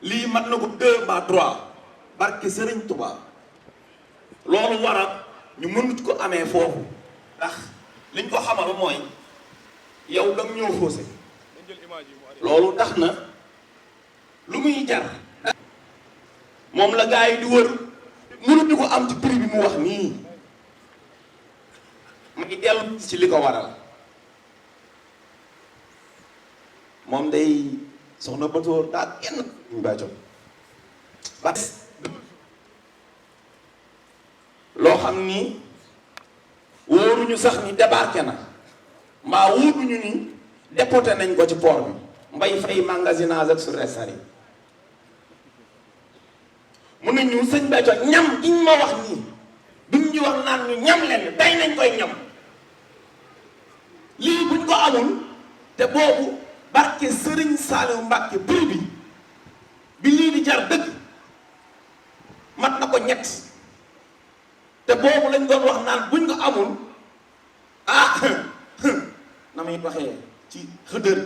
lii mat na ko 2 mbaa 3 barke Sëriñ Tuubaa loolu waral ñu mënut ko amee foofu ndax liñ ko xamal mooy yow dam ñëw faussé loolu tax na lu muy jar moom la gars yi di wër mënuñu ko am ci prix bi mu wax nii ma ngi dellu ci li ko waral moom day soxna Batoor daa kenn ñu bàyyi ba loo xam ni wóoruñu sax ni débarqué na mbaa wóoruñu ni déporté nañ ko ci port bi mbay fay magasinage ak surestarie mun nañu sëñ Béthio ñam giñ ma wax nii duñ ñu wax naan ñu ñam leen day nañ koy ñam lii buñ ko amul te boobu barke Sëriñ Saaliw Mbàkke prix bi lii di jar dëgg mat na ko ñett te boobu lañ doon wax naan buñ ko amul na may waxee ci xëdër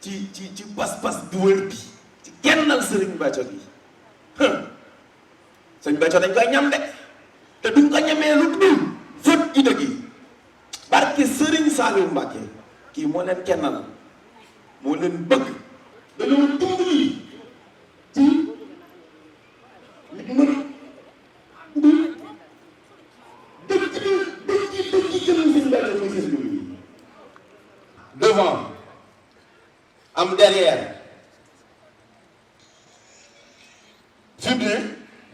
ci pas-pas du wër bi ci kennal Sëriñ Béthio gi Sëriñ Béthio dañ koy ñam de te duñ ko ñamee lu dul fët ida gi barke Sëriñ Saaliw Mbàkke kii moo leen kennal moo leen bëgg dañoo dimbali ci li mën devant am derrière fi mu ne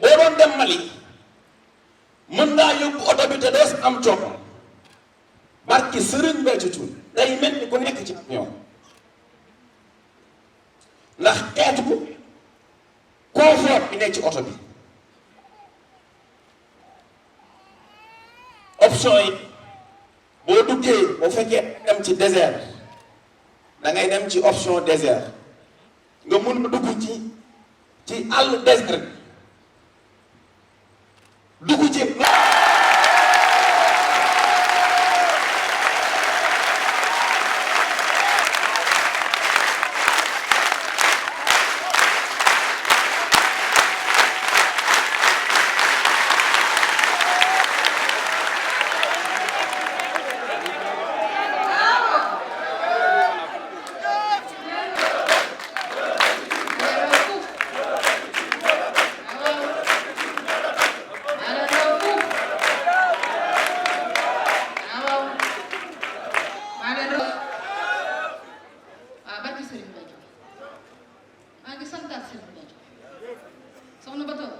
boo doon dem Mali mën naa yóbbu oto bi te doo am coppam barki Sëriñ Béthio Thioune day mel ni ku nekk ci ñoom ndax xeetu confort bi nekk ci oto bi option yi boo duggee boo fekkee dem ci désert da ngay dem ci option désert nga mun a dugg ci àll désert dugg ci soxna Batoor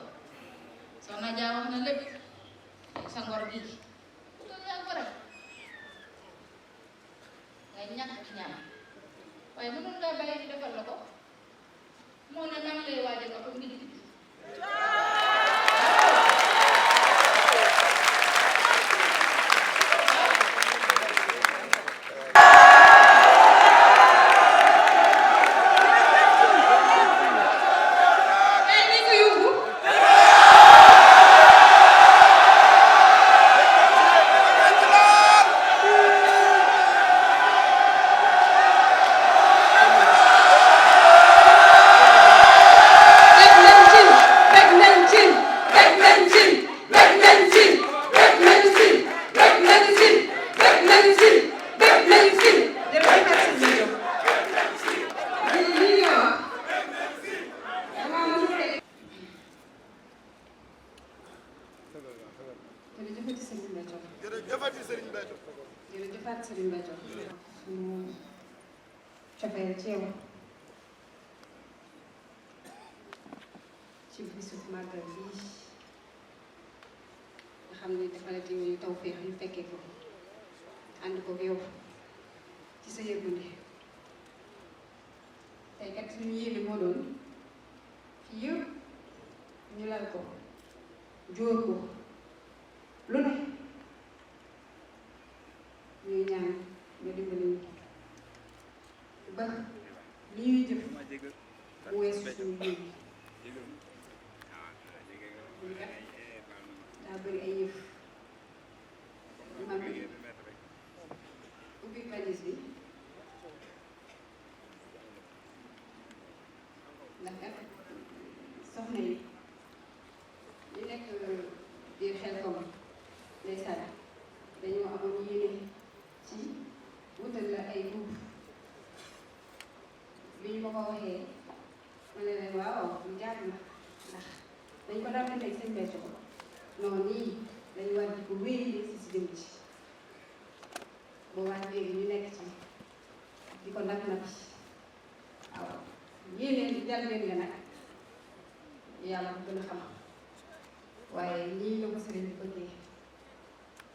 soxna Jaa wax na lépp sa ngor gi loolu yaa ko rek ngay ñàkk ci ñaan waaye mënul ngaa bàyyi di defal la ko moo ne nan lay waajal ko ngi di jërëjëfati Serigne Béthio jërëjëfati Serigne Béthio suñu cofeel ci yow ci bisu màggal bii nga xam ne dafa la ñu tawfeex ñu fekkee ko ànd ko yow ci sa yërmande tey kat suñu yéene moo doon fii yëpp ñu lal ko jóor ko lu ne ñuy ñaan nga dimbali ñu ba li ñuy jëf mu weesu suñu yéene ñu kat daa bëri ay yëf man ubbi valise bi ndax kat soxna yi ñu nekk biir Xelkom ndeysaan dañoo amoon yéene ci wutal la ay groupe bi ñu ma ko waxee ma ne leen waaw lu jaar na ndax dañ ko daan defee seen becc ko non nii dañu war di ko wéy si jëm ci boobaa léegi ñu nekk ci di ko nag nag waaw yéene jalbeen nga nag yàlla ko gën a xam waaye nii la ko sëriñ bi bëggee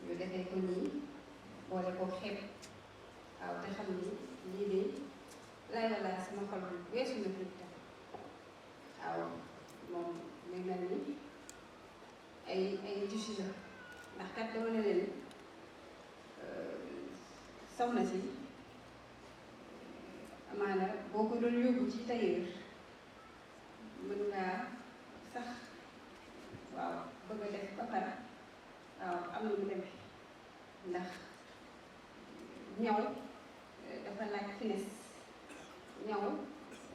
ñu defee ko nii boole ko xeeb waaw te xam ni lii de lay la sama xol bi weesu na fi tam waaw moom muy mel ni ay tissu la ndax kat dama ne leen soxna si amaana boo ko doon yóbbu ci tailleur mën ngaa sax waaw bëgg a def ba pare waaw am na mu demee ndax ñaw dafa laaj finesse ñaw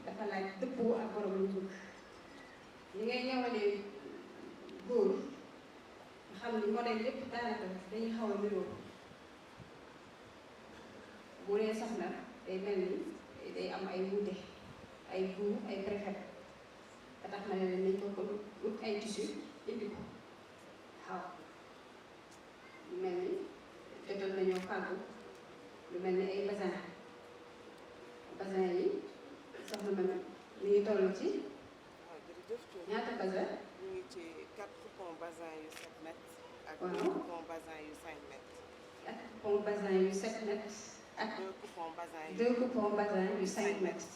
dafa laaj dëppoo ak borom lu bëgg li ngay ñawalee góor nga xam ni modèle yépp daanaka dañuy xaw a niroo bu dee soxna day mel ni day am ay wuute ay goût ay préféré ba tax na ne nañ ko ut ay tissu indi ko waaw lu mel ni jotoon nañoo fàggu lu mel ni ay basin yi soxna ma mi ngi toll ci ñaata basin ñu ngi ci 4 coupons basin yu 7 mètres ak waaw 2 coupons basin yu 5 mètres 4 coupons basin yu 7 mètres ak 2 coupons basin yu 2 coupons basin yu 5 mètres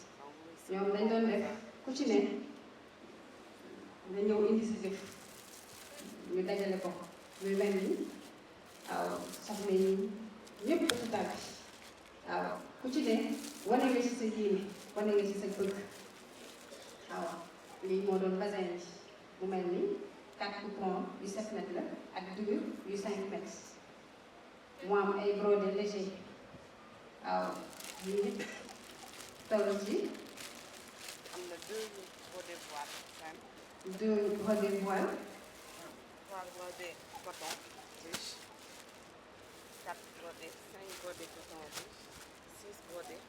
ñoom dañ doon def ku ci ne nga ñëw indi si jëf ñu dajale ko muy mel ni waaw soxna yi ñëpp dafa tàbbi waaw ku ci ne wane nga ci sa yéene wane nga ci sa bëgg waaw lii moo doon basin yi mu mel ni 4 coupons yu 7 mètres la ak 2 yu 5 mètres mu am ay brodé léger waaw lii toll ci am na 2 brodés voile simple 2 brodé voile 3 brodés coton riche 4 brodés 5 brodés coton riche 6 brodés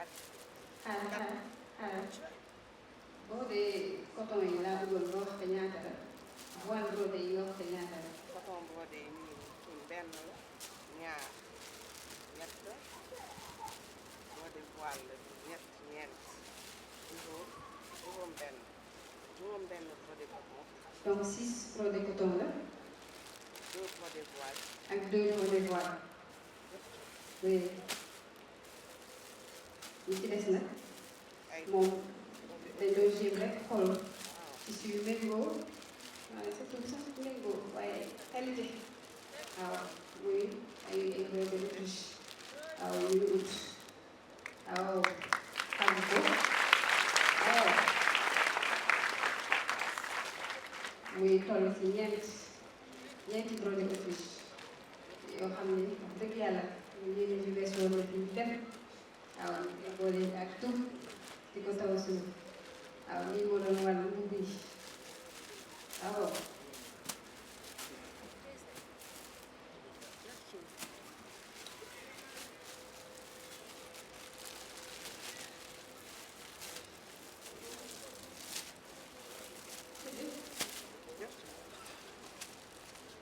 ak xaaral brodé coton yi laa bëggoon nga wax ko ñaata la voile brodé yi nga wax ko ñaata la coton brodé yi nii kii benn la ñaar ñett brodé voile la ñett ñeent juróom benn brodé coton donc 6 brodé coton la 2 brodé voile ak 2 brodé voile oui li ci des nag ay moom dañ doon jéem rek xool tissu yu méngoo waaye surtout sax méngoo waaye qualité waaw muy ay brodé riche waaw ñu ut waaw xam ko waaw muy toll ci ñeenti brodé riche yoo xam ne wax dëgg yàlla ñu yéene ci wees woon na fi dem waaw ñu boole ak tur di ko taw suuf waaw lii moo doon wàllu mbubb yi waaw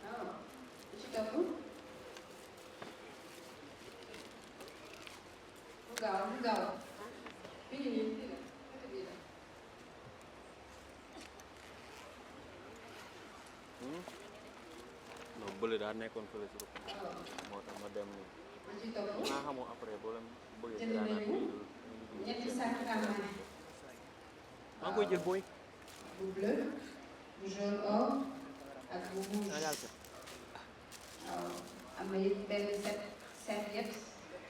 waaw lu ci topp bu gaaw bi ñu nii fii la côté bii la non bële daa nekkoon fële si rëpp waaw moo tax ma dem nii lu ci topp naa xamoo après boo leen bëggee jënd nañu ñetti sac kàmbaane maa ngi koy jël booy bu bleu bu jaune or ak bu rouge naa yàlla sax waaw am na it benn serviette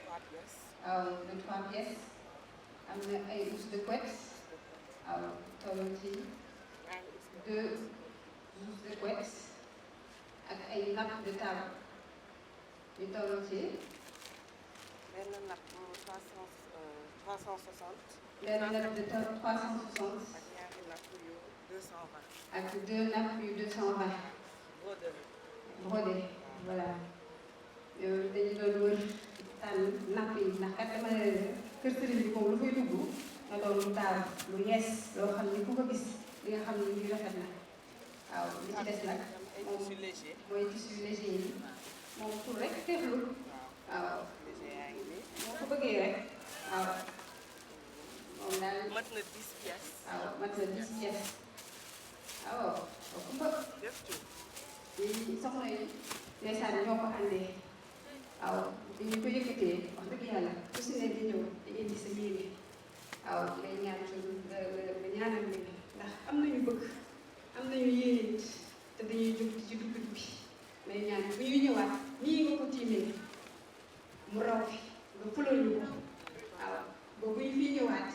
3 pièces waaw de 3 pièces am na ay housse de couette waaw toll ci 2 housses de couette ak ay nappe de table ñu toll ci benn nappe 360 benn nappe de 360 ak ñaari nappe yu ak 2 nappes yu 220 brodé voilà yow dañu doon wër tànn napp yi ndax kat dama ne kër sëriñ bi moom lu fay dugg nga doon lu taaru lu yees loo xam ni ku ko gis li nga xam ne lii rafet na waaw li ci des nag moom mooy tissu léger yi moom pour rek teexlu waaw moo ko bëggee rek waaw moom daal mat na 10 pièces. waaw mat na 10 pièces waaw ku mbëgg yi soxna yi ndeysaan ñoo ko àndee waaw bi ñu ko yëkkatee wax dëgg yàlla ku si ne di ñëw di indi sa yéene waaw ngay ñaan nga ñaanal leen ndax am nañu bëgg am nañu yéene nit te dañuy jóg ci dugg bi may ñaan bu ñuy ñëwaat nii nga ko tiimee mu raw fi nga fulal ñu ko waaw ba bu ñu fii ñëwaat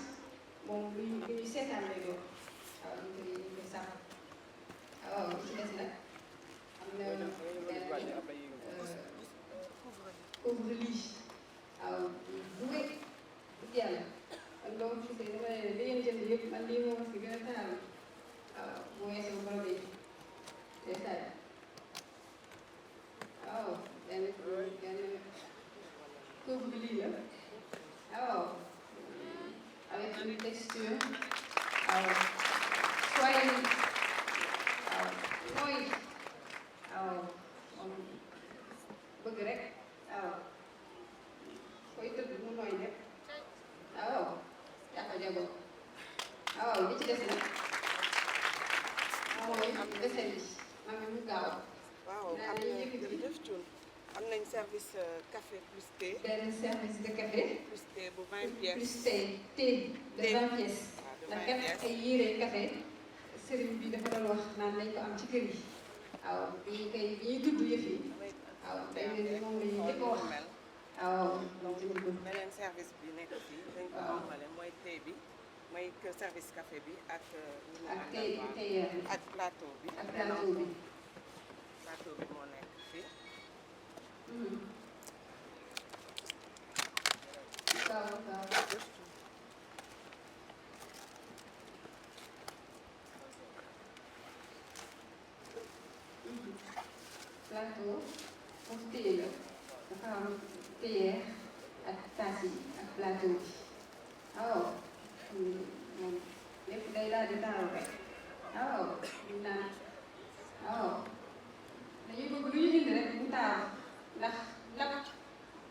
moom lu ñu seetaan lay doon waaw ñu koy sàmm waaw li ci des nag am na benn couvre-lit waaw bu wéy dëgg yàlla man loolu gisee dama ne li ngeen jënd yëpp man lii moom fi gën a taal waaw moo yeesee bu borom yi ndeysaan waaw benn couvre-lit la waaw avec une texture waaw soyez waaw mooy waaw moom bëgg rek waaw koy tëdd mu nooy lépp waaw jàpp jago waaw li ci des nag mooy dessin bi ma ngi mu gaaw waaw am na jërëjëf Thioune am nañ service café plus thé. benn service de café plus thé bu 20 pièces. plus thé de 20 pièces ndax kat ay yére café sëriñ bi dafa doon wax naan nañ ko am ci kër yi waaw bi ñuy tudd yëf yi waaw day mel ni moom la ñuy njëkk a wax waaw beneen service bi nekk fii dañ ko amale mooy thé bi mooy service café bi ak ak plateau bi ak plateau bi plateau bi moo nekk fii waaw waaw plateau foofu téye la dafa am téyeer ak taas yi ak plateau bi waaw moom lépp day daal di taaru rek waaw ñu naan waaw dañuy bëgg lu ñu indi rek mu taaru ndax lap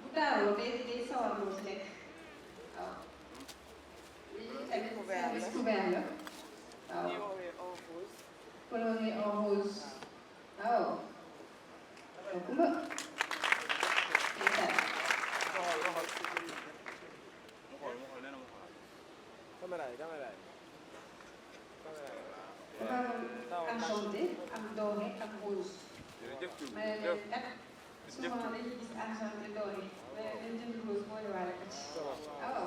bu taaroo day sawarloo si lekk waaw lii tamit service couvert la waaw coloré en rose waaw kumba ndeysaan dafa argenté ak doré ak rose ma ne leen nag souvent dañuy gis argenté doré ma ne leen jënd rose boole waale ko ci waaw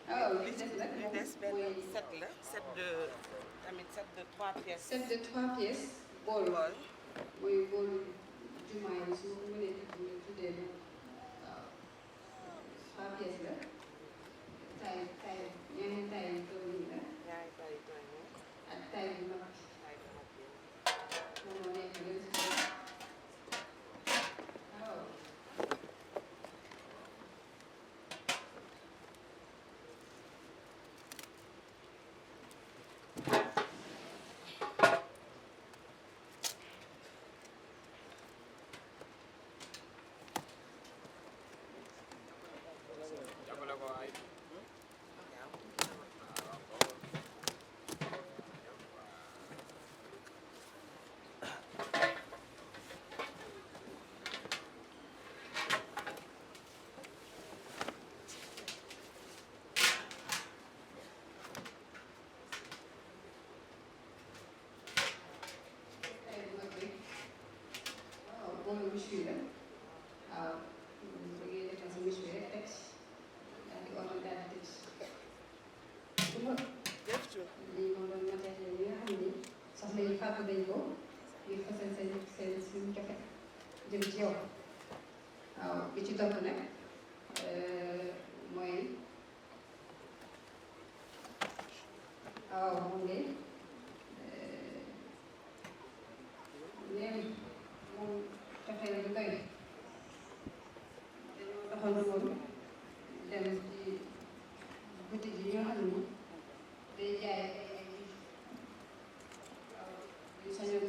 waaw li des nag li des benn set la set de tamit set de 3 pièces. set de 3 pièces bool mooy boolu jumaa yi su ma mënee tuddee noonu waaw 3 pièces la taille ñaari taille yu toll nii la ñaari taille yu toll nii ak taille bu mag moom moo nekk leen si waaw boolu méchoui la waaw da ngay defal sa méchoui rek teg daal di ordre daal di tëj su ma lii moo doon matériel yi nga xam ni soxna yi fàggu dañ ko ngir fasal seen suñu joxe jëm ci yow waaw bi ci topp nag mooy woon dem ci boutique yi nga xam ni day jaay ay bijoux waaw ñu sañoon